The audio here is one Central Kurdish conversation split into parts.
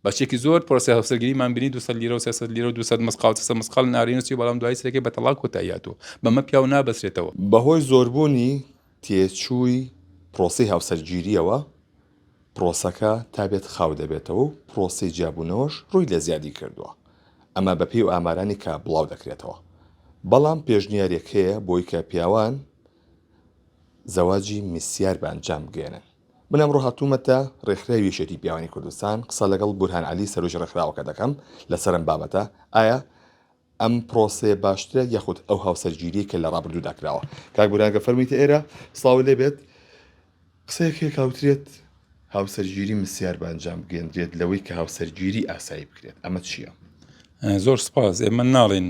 بەشێکی زۆر پرۆسەی هاوسەرگیریمان بینی 200 لیرە و 300 لیرە و 200 مسقاڵ 300 مسقاڵ نارین و چی بەڵام دوایی سەرەکەی بە تەڵاق کۆتایی هاتووە بەمە پیاو نابەسرێتەوە. بەهۆی زۆربوونی تێچووی پرۆسەی هاوسەرگیرییەوە، پرۆسەکە تا بێت خاو دەبێتەوە و پرۆسەی جیابوونەوەش ڕووی لە زیادی کردووە، ئەمە بەپێی ئەو ئامارانەی کە بڵاو دەکرێتەوە. بەڵام پێشنیارێک هەیە بۆی کە پیاوان زەواجی میسیار بە ئەنجام بگەیەنن. من ئەمڕۆ هاتوومەتە ڕێکخراوی یەکێتی پیاوانی کوردستان، قسە لەگەڵ بورهان عەلی سەرۆکی ڕێکخراوەکە دەکەم لەسەر ئەم بابەتە، ئایا ئەم پرۆسەیە باشترە یاخود ئەو هاوسەرگیریەی کە لە ڕابردوودا کراوە؟ کاک بورهان گەر فەرموویتە ئێرە سڵاوت لێ بێت، قسەیەک هەیە کە ئەوترێت هاوسەرگیری مسیار بە ئەنجام بگەیەندرێت لەوەی کە هاوسەرگیری ئاسایی بکرێت، ئەمە چییە؟ زۆر سپاس، ئێمە ناڵێین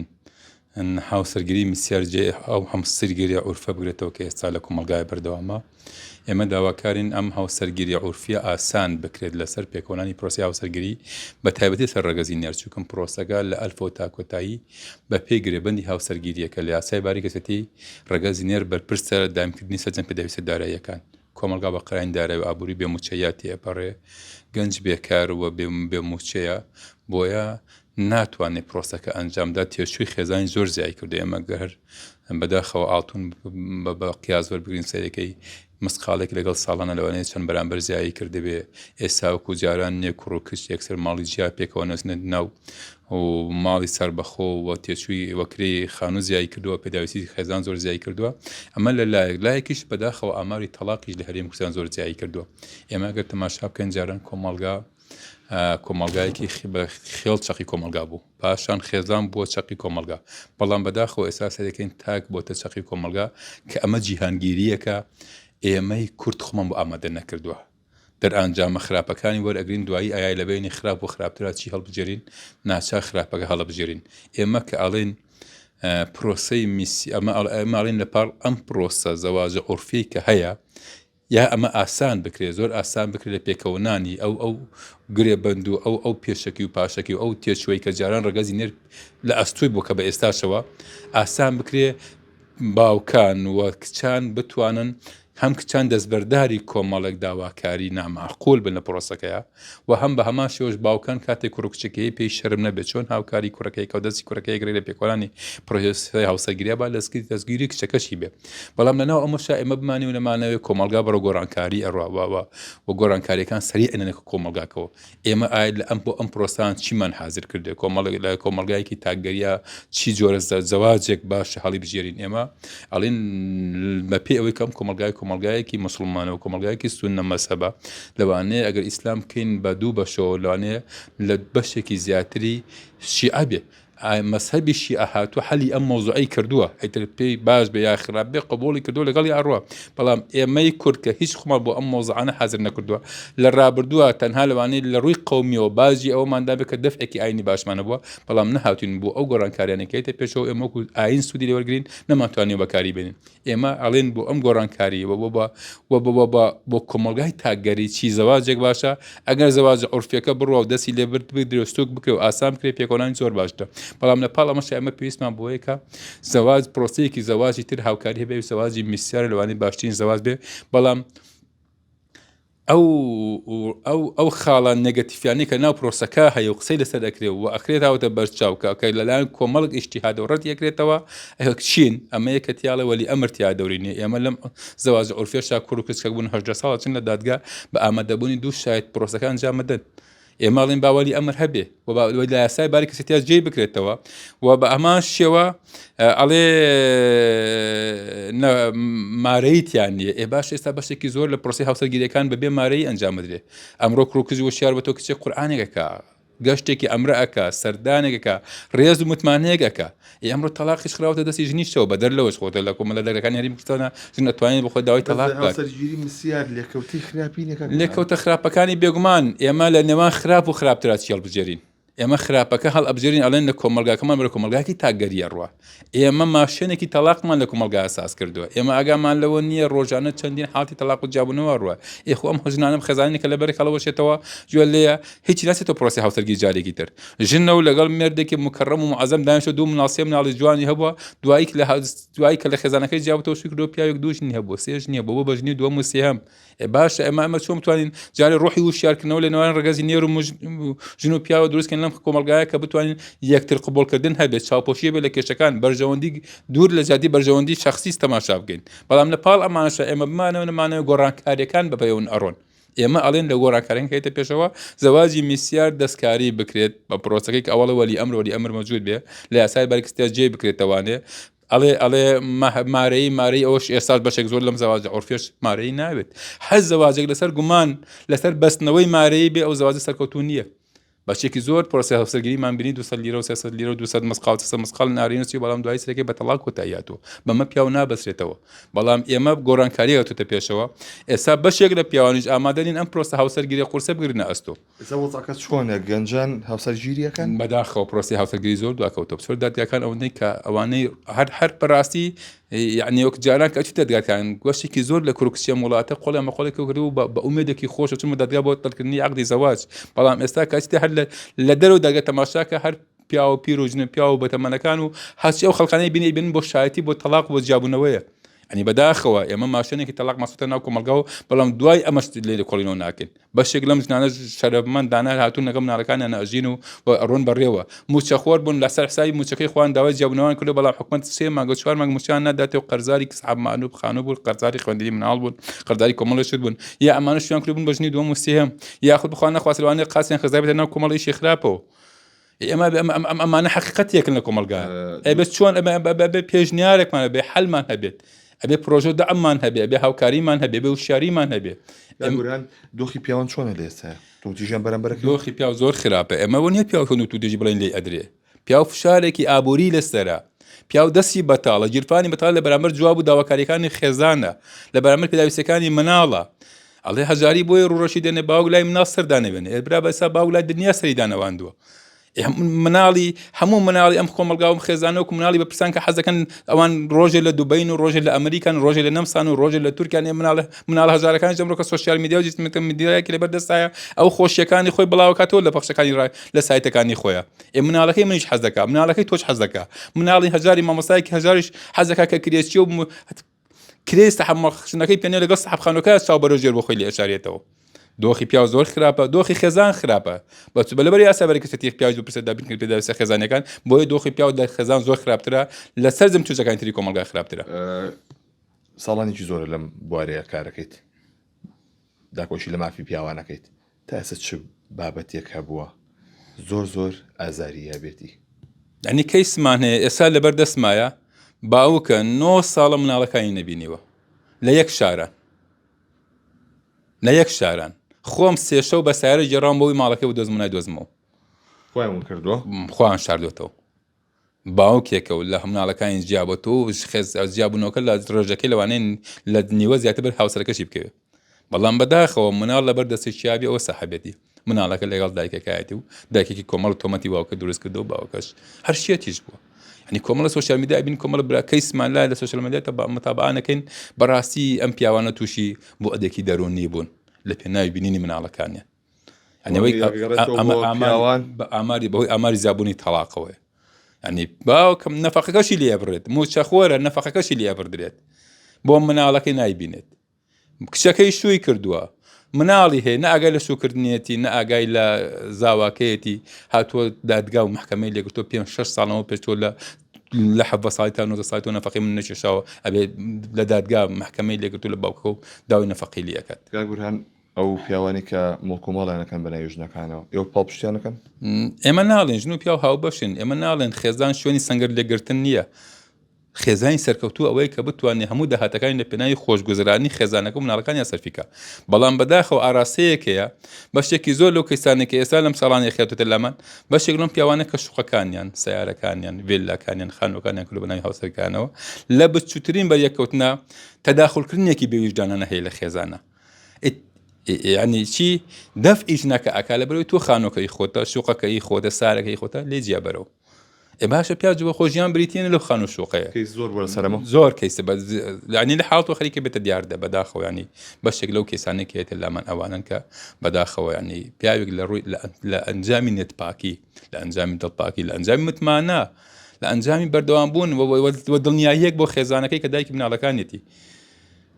هاوسەرگیری مسیار جێ ئەو هەمسەرگیری عورفە بگرێتەوە کە ئێستا لە کۆمەڵگای بەردەوامە. ئێمە داواکارین ئەم هاوسەرگیری عورفیە ئاسان بکرێت لەسەر پێکەوەنانی پرۆسەی هاوسەرگیری بە تایبەتی سەر ڕەگەزی نێر چونکم پرۆسەکە لە ئەلفەوە تا کۆتایی بە پێی گرێبەندی هاوسەرگیریەکە لە یاسای باری کەسێتی ڕەگەزی نێر بەرپرسە لە دایمکردنی سەرجەم پێداویستە داراییەکان. کۆمەڵگا بە قەرانی دارایی و ئابووری بێ مووچەییا تێئەپەڕێ، گەنج بێکار و بێ مووچەیە، بۆیە ناتوانێ پرۆسەکە ئەنجام بدات، تێچووی خێزانی زۆر زیای کردووە، ئێمە گەر بەداخەوە ئاڵتون بە قیاس وەربگرین سەیرەکەی مسقاڵێک لەگەڵ ساڵانە لەوانەیە چەند بەرامبەر زیایی کردبێ، ئێستا وەکو جاران نییە کوڕ و کچ یەکسەر ماڵی جیا پێکەوە نەچنە ناو و ماڵی سەربەخۆ و تێچووی و کرێی خانوو زیای کردووە، پێداویستی خێزان زۆر زیای کردووە، ئەمە لە لایەک، لایەکیش بەداخەوە ئاماری تەڵاقیش لە هەرێمی کوردستان زۆر زیای کردووە. ئێمە ئەگەر تەماشا بکەین جاران کۆمەڵگا کۆمەڵگایەکی خێڵ چەقی کۆمەڵگا بوو، پاشان خێزان بووە چەقی کۆمەڵگا، بەڵام بەداخەوە ئێستا سەیرەکەین تاک بۆتە چەقی کۆمەڵگا کە ئەمە جیهانگیرییەکە ئێمەی کورد خۆمان بۆ ئامادە نەکردووە. دەرئانجامە خراپەکانی وەرئەگرین دوایی ئایای لە بەینی خراپ و خراپترا چی هەڵبژێرین ناچار خراپەکە هەڵەبژێرین ئێمە کە ئەڵێن پرۆسەی میسی ئەمە ئەمە ئەڵێن لە پاڵ ئەم پرۆسە زەواجە عورفی کە هەیە یا ئەمە ئاسان بکرێت زۆر ئاسان بکرێت لە پێکەوەنانی ئەو ئەو گرێ بەند و ئەو ئەو پێشەکی و پاشەکی و ئەو تێچوەی کە جاران ڕەگەزی نێر لە ئەستۆی بوو کە بە ئێستاشەوە ئاسان بکرێ باوکان و کچان بتوانن هەم کچان دەستبەرداری کۆمەڵێک داواکاری نامەعقول بن لە پرۆسەکەیا و هەم بە هەمان شێوەش باوکان کاتێک کوڕ و کچەکەی پێی شەرم نەبێت چۆن هاوکاری کوڕەکەی کە دەستی کوڕەکەی گرێ لە پێکۆرانی پرۆسەی هاوسەرگیریە با لەسکی دەستگیری کچەکەشی بێ بەڵام لەناو ئەمەشا ئێمە بمانی و نەمانەوێ کۆمەڵگا بەرەو گۆڕانکاری ئەڕوا و گۆڕانکاریەکان سەریع نەنە کۆمەڵگاکەوە ئێمە ئایا لە ئەم بۆ ئەم پرۆسان چیمان حازر کردێ کۆمەڵێک لە کۆمەڵگایەکی تاکگەریە چی جۆرە زەواجێک باشە هەڵی بژێرین ئێمە ئەڵێن بە پێی ئەوەی کەم کۆمەڵگای کۆمەڵگایەکی مسلمانە و کۆمەڵگایەکی سوننە مەزهەبە لەوانەیە ئەگەر ئیسلام بکەین بە دوو بەشەوە لەوانەیە لە بەشێکی زیاتری شیعە بێ مەزهەبی شیعە هاتووە حەلی ئەم مەوزوعەی کردووە ئیتر پێی باش بێ یا خراپ بێ قبوڵی کردووە لەگەڵی ئەڕوا بەڵام ئێمەی کورد کە هیچ خۆمان بۆ ئەم مەوزوعانە حازر نەکردووە لە ڕابردووە تەنها لەوانەیە لە ڕووی قەومیەوە باجی ئەوەمان دابێ کە دەفعێکی ئاینی باشمان هەبووە بەڵام نەهاتوین بۆ ئەو گۆڕانکاریانەی کە یەتە پێشەوە ئێمە وەکو ئاین سوودی لێ وەرگرین نەمانتوانیوە بەکاری بێنین ئێمە ئەڵێن بۆ ئەم گۆڕانکاری و بۆ بۆ بۆ بۆ بۆ کۆمەڵگای تاکگەری چی زەواجێک باشە ئەگەر زەواجە عورفیەکە بڕوا و دەستی لێ برد بدرێ و سوک بکرێ و ئاسان بکرێ پێکەوەنانی زۆر باشترە بەڵام لە پاڵ ئەمەش ئێمە پێویستمان بۆیە کە زەواج پرۆسەیەکی زەواجی تر هاوکاری هەبێ و زەواجی میسیار لەوانەیە باشترین زەواج بێ بەڵام ئەو ئەو ئەو خاڵە نێگەتیفیانەی کە ناو پرۆسەکە هەیە و قسەی لەسەر ئەکرێ و ئەکرێتاوەتە بەرچاو کە کە لەلایەن کۆمەڵک ئیجتیهادەوە ڕەتی ئەکرێتەوە ئەوە چین ئەمەیە کە تیاڵێ وەلی ئەمر تیا دەوری نییە ئێمە لەم زەواج عورفیەشا کوڕ و کچ کە بوون 18 ساڵ ئەچن لە دادگا بە ئامادەبوونی دوو شایەت پرۆسەکە ئەنجام ئەدەن ئێمە ئەڵێین با وەلی ئەمر هەبێ و با لە یاسای باری کەسێتیا جێی بکرێتەوە و بە هەمان شێوە ئەڵێ مارەیتیان نییە ئێ باش ئێستا بەشێکی زۆر لە پرۆسی هاوسەرگیریەکان بەبێ مارەی ئەنجام بدرێ ئەمڕۆ کوڕ و کچ وشیار بە تۆ کچێک قورئانێکەکە گەشتێکی ئەمرە ئەکا سەردانێکەکە ڕێز و متمانەیەک ئەکا ئێ ئەمڕۆ تەڵاقیش خراوەتە دەستی ژنیشەوە بەدەر لەوەش خۆتە لە کۆمەڵە دەرەکانی هەرێمی کوردستانە ژن ئەتوانێت بۆ خۆی داوای تەڵاق بکات. هاوسەرگیری مسیار لێکەوتەی خراپی نیە کاک بورهان؟ لێکەوتە خراپەکانی بێگومان ئێمە لە نێوان خراپ و خراپترا چی هەڵبژێرین؟ ئێمە خراپەکە هەڵئەبژێرین ئەڵێن لە کۆمەڵگاکەمان بەرەو کۆمەڵگایەکی تاکگەری ئەڕوا. ئێمە ماشێنێکی تەڵاقمان لە کۆمەڵگا ساز کردووە. ئێمە ئاگامان لەوە نییە ڕۆژانە چەندین حاڵەتی تەڵاق و جیابوونەوە ئەڕوا. ئێ خۆ ئەم ژنانە خێزانێک کە لەبەرێک هەڵەوەشێتەوە گوێ لێیە هیچی ناچێتەوە پرۆسەی هاوسەرگیری جارێکی تر. ژنە و لەگەڵ مێردێکی موکەڕەم و موعەزەم دانیشتووە دوو مناڵ سێ مناڵی جوانی هەبووە دوایی لە دوایی کە لە خێزانەکەی جیابووتەوە شووی کردووە پیاوێک دوو ژنی هەبووە سێ ژنی هەبووە بووە بە ژنی دووەم و سێهەم. ئێ باشە ئێمە ئەمە چۆن بتوانین جارێ ڕۆحی وشیارکردنەوە لە نێوان ڕەگەزی نێر و ژن و پیاوە دروستکەین لەم کۆمەڵگایە کە بتوانین یەکتر قبوڵکردن هەبێت چاوپۆشی بێت لە کێشەکان بەرژەوەندی دوور لە جادی بەرژەوەندی شخصی تەماشا بکەین بەڵام لە پاڵ ئەمانەشە ئێمە بمانەوە نەمانەوە گۆڕانکاریەکان بە پێون ئەڕۆن ئێمە ئەڵێن لە گۆڕانکاریان کەیتە پێشەوە زەواجی میسیار دەستکاری بکرێت بە پرۆسەکەی کە ئەوەڵە وەلی ئەمر وەلی ئەمر مەوجود بێ لە یاسای بارکستیا جێ بکرێتەوانێ ئەڵێ ئەڵێ مارەیی مارەی ئەوەش ئێستاش بەشێک زۆر لەم زەواجە عورفیەش مارەیی ناوێت هەر زەواجێک لەسەر گومان لەسەر بەستنەوەی مارەیی بێ ئەو زەواجە سەرکەوتوو نییە بەشێکی زۆر پرۆسەی هاوسەرگیریمان بینی 200 لیرە و 300 لیرە و 200 مسقاڵ 300 مسقاڵ نارین و چی بەڵام دوای سەرەکەی بە تەڵاق کۆتایی هاتووە بەمە پیاو نابەسرێتەوە بەڵام ئێمە گۆڕانکاری هاتووتە پێشەوە ئێستا بەشێک لە پیاوانیش ئامادە نین ئەم پرۆسە هاوسەرگیری قورسە بگرنە ئەستۆ. ئێستا وەزعەکە چۆنە گەنجان هاوسەرگیری ئەکەن؟ بەداخەوە پرۆسەی هاوسەرگیری زۆر دواکەوتووە بچۆر دادگاکان ئەوەندەی کە ئەوانەی هەر هەر بەڕاستی یعنی وەک جاران کە ئەچیتە دادگاکان گۆشتێکی زۆر لە کوڕ و کچی ئەم وڵاتە قۆڵیان بە قۆڵێک کردووە و بە ئومێدێکی خۆش ئەچن دادگا بۆ تەلکردنی عەقدی زەواج بەڵام ئێستا کە ئەچیتە هەر لە دەرەوە دادگا تەماشاکە هەر پیاو و پیر و ژن و پیاو و بەتەمەنەکان و هەرچی ئەو خەڵکانەی بینی ئەیبینن بۆ شایەتی بۆ تەڵاق و بۆ جیابوونەوەیە یعنی بەداخەوە ئێمە ماشێنێکی تەلاق مەسوتە ناو کۆمەڵگا و بەڵام دوای ئەمەش لێ لێکۆڵینەوە ناکەین بەشێک لەم ژنانە شەرەفمەندانە هاتوون لەگەڵ مناڵەکانیان ئەژین و ئەڕۆن بەڕێوە موچەخۆر بوون لەسەر حسابی موچەکەی خۆیان داوای جیابوونەوەیان کردووە بەڵام حکومەت سێ مانگ و چوار مانگ موچەیان ناداتێ و قەرزاری سحاب مانوو خانوو بوون قەرزاری خوێندنی مناڵ بوون قەرزاری کۆمەڵی شت بوون یا ئەمانە شویان کردبوون بە ژنی دووەم و سێهەم یاخود بخوا نەخواست لەوانەیە قاسیان خزابێتە ناو کۆمەڵ ئیشی خراپەوە ئێمە ئەمانە حقیقەتێکن لە کۆمەڵگا ئەبێت چۆن ئەمە پێشنیارێکمان بێ حلمان هەبێت ئەبێ پرۆژە دەعممان هەبێ ئەبێ هاوکاریمان هەبێ بێ وشیاریمان هەبێ. گوران دۆخی پیاوان چۆنە لە ئێستا توندوتیژیان بەرامبەر ئەکرێت؟ دۆخی پیاو زۆر خراپە ئێمە وە نیە پیاو توندوتیژی بڵێن لێی ئەدرێ پیاو فشارێکی ئابووری لەسەرە پیاو دەستی بەتاڵە گیرفانی بەتاڵە لە بەرامبەر جواب و داواکاریەکانی خێزانە لە بەرامبەر پێداویستیەکانی مناڵە ئەڵێ هەژاری بۆیە ڕووڕەشی دێنێ باوک لای مناڵ سەر دانەوێنێ ئێ برا بەسا باوک لای دنیا سەری دانەواندووە مناڵی هەموو مناڵی ئەم کۆمەلگا و خێزانە وەکو مناڵی بەپرسان کە حەزەکەن ئەوان ڕۆژێ لە دوبین و ڕۆژێ لە ئەمریکان ڕۆژێ لە نەمسان و ڕۆژێ لە تورکیان مناڵ مناڵ هەژارەکان ئەمڕۆ کە social media و جسمەکە میدیایەکی لەبەر دەستایە ئەو خۆشیەکانی خۆی بڵاوکاتەوە لە پەخشەکانی ڕای لە سایتەکانی خۆیە ئێ مناڵەکەی منیش حەز دەکا مناڵەکەی تۆش حەز دەکا مناڵی هەژاری مامۆستایەکی هەژاریش حەز دەکا کە کرێچی و کرێی سەحەب پێنێ لەگەڵ سەحەبخانەکە چاو بەرەو ژێر بۆ خۆی لێ ئەشارێتەوە دۆخی پیاو زۆر خراپە دۆخی خێزان خراپە بەچ بە لەبەر یاسا بەرەکە تیخ پیاو پرسە دابین کرد پێداویستە خێزانەکان بۆیە دۆخی پیاو لە خێزان زۆر خراپترە لە سەرجەم توێژەکانی تری کۆمەڵگا خراپترە. ساڵانێکی زۆرە لەم بوارەیە کارەکەیت داکۆکی لە مافی پیاوانەکەیت تا ئێستا چ بابەتێک هەبووە زۆر زۆر ئازاری هەبێتی؟ یعنی کەیسمان هەیە ئێستا لەبەر دەستمایە باوکە نۆ ساڵە مناڵەکانی نەبینیوە لە یەک شارە لە یەک شاران خۆم سێشەو بە سیارە گێڕام بۆی ماڵەکەی بدۆزم نایدۆزمەوە خۆیان ون کردووە خۆیان شاردۆتەوە باوکێکە و لە مناڵەکانی جیابەتەوە و خێز جیابوونەوەکە لە ڕێژەکەی لەوانەیە لە نیوە زیاتر بەر هاوسەرەکەشی بکەوێت بەڵام بەداخەوە مناڵ لەبەر دەستی چیابی ئەوە سەحەبێتی مناڵەکە لەگەڵ دایکەکایەتی و دایکێکی کۆمەڵ تۆمەتی باوکە دروست کردو باوکەش هەر شێتیش بووە ینی کۆمەڵە social media بین کۆمەڵە برا کەیسمان لای لە social media متابعە نەکەین بەڕاستی ئەم پیاوانە تووشی بوعدێکی دەروونی بوون لە پێناوی بینینی مناڵەکانیان ئەمە ئاماری بەهۆی ئاماری زیابوونی تەڵاقەوەیە ینی باوکم نەفەقەکەشی لێ بڕێت موچەخۆرە نەفەقەکەشی لێ بردرێت بۆ مناڵەکەی نایبینێت کچەکەی شووی کردووە مناڵی هەیە نە ئاگای لە شووکردنیەتی نە ئاگای لە زاواکەیەتی هاتووە دادگا و محکمەی لێگرتووە پێ شش ساڵەوە پێشتوە لە لە حەڤە ساڵی تا 19 ساڵی تۆ نەفەقەی من نەکێشاوە ئەبێ لە دادگا محکمەی لێگرتوو لە باوکەکە و داوای نەفەقەی لێ ئەکات. کاک بورهان ئەو پیاوانەی کە موڵک و ماڵیان ئەکەن بە ناوی ژنەکانەوە ئێوە پاڵپشتیان ئەکەن؟ ئێمە ناڵێن ژن و پیاو هاوبەشن، ئێمە ناڵێن خێزان شوێنی سەنگەر لێگرتن نییە، خێزانی سەرکەوتوو ئەوەیە کە بتوانێت هەموو داهاتەکانی لە پێناوی خۆشگوزەرانی خێزانەکە و مناڵەکانیان سەرفی کا. بەڵام بەداخەوە ئاراستەیەک هەیە بەشێکی زۆر لەو کەیسانەی کە ئێستا لەم ساڵانەی خێرتوتە لامان بەشێک لەم پیاوانە کە شوقەکانیان، سەیارەکانیان، ڤێللاکانیان، خانووەکانیان کردووە بە ناوی هاوسەرەکانەوە لە بچووترین بەریەککەوتنا تەداخولکردنێکی بێویژدانانە هەیە لە خێزانە. یعنی چی دەفعی ژنەکە ئەکا لەبەرەوەی تۆ خانۆکە ئی خۆتە شوقەکە ئی خۆتە سارەکە ئی خۆتە لێ جیا بەرەوە ئێ باشە پیاو جوە خۆ ژیان بریتیە لەو خانوو شوقەیە کەیس زۆر بووە لەسەرەمە زۆر کەیسە بە یعنی لە حاڵەتەوە خەریکە بێتە دیاردە بەداخەوە ینی بەشێک لەو کەیسانەی کە یەتە لامان ئەوانن کە بەداخەوە ینی پیاوێک لە ڕووی لە ئەنجامی نێتپاکی لە ئەنجامی دڵپاکی لە ئەنجامی متمانە لە ئەنجامی بەردەوام بوون و دڵنیاییەک بۆ خێزانەکەی کە دایکی مناڵەکانیەتی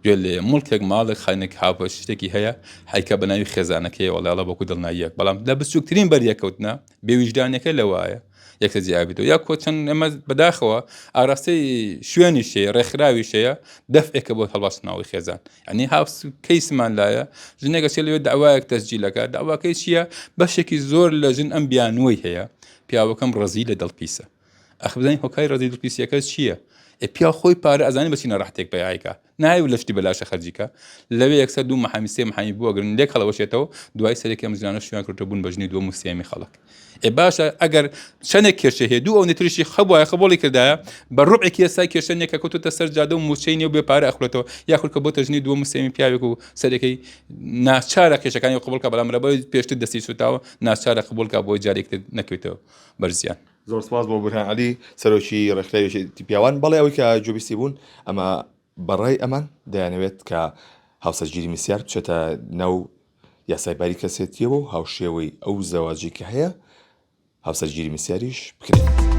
گوێ لێ موڵکێک ماڵێک خانێک هاوبەش شتێکی هەیە حیکە بە ناوی خێزانەکەیەوە ئەڵێ ئەڵێ وەکو دڵناییەک بەڵام لە بچووکترین بەریەکەوتنە بێویژدانەکە لەوایە یەکە جیابێتەوە یا کۆ چەند ئەمە بەداخەوە ئاراستەی شوێنیش هەیە ڕێکخراویش هەیە دەفعێکە بۆ هەڵواسنەوەی خێزان یعنی هاوس کەیسمان لایە ژنێکە چێ لەوێ داوایەک تەسجیلەکە داواکەی چییە بەشێکی زۆر لە ژن ئەم بیانووی هەیە پیاوەکەم ڕەزی لە دڵپیسە ئەخ بزانین هۆکاری ڕەزی دڵپیسیەکە چییە؟ ئێ پیاو خۆی پارە ئەزانێ بە چی ناڕەحەتێک پەیای کا نایەوێ لە شتی بەلاشە خەرجی کا لەوێ یەکسەر دوو محامی سێ محامی بۆ ئەگرن لێک هەڵەوەشێتەوە دوای سەرێکی ئەم ژنانە شویان کردووە بوون بە ژنی دووەم و سێیەمی خەڵک ئێ باشە ئەگەر چەندێک کێشە هەیە دوو ئەوەندە تریشی خەبوایە قبوڵی کردایە بە ڕوبعێکی ئێستا کێشە نییە کە کەوتوتە سەر جادە و موچەی نیە و بێ پارە ئەخورێتەوە یاخود کە بۆتە ژنی دووەم و سێیەمی پیاوێک و سەرەکەی ناچارە کێشەکانی قبوڵ کە بەڵام لەبەر پێشتر دەستی سوتاوە ناچارە قبوڵ کە بۆی جارێکتر نەکەوێتەوە بەرزیان. زۆر سپاس بۆ بورهان عەلی سەرۆکی ڕێکخراوی یەکێتی پیاوان بەڵێ ئەوەی کە گوێبیستی بوون ئەمە بەڕای ئەمان دەیانەوێت کە هاوسەرگیری میسیار بچێتە ناو یاسای باری کەسێتیەوە و هاوشێوەی ئەو زەواجی کە هەیە هاوسەرگیری میسیاریش بکرێت.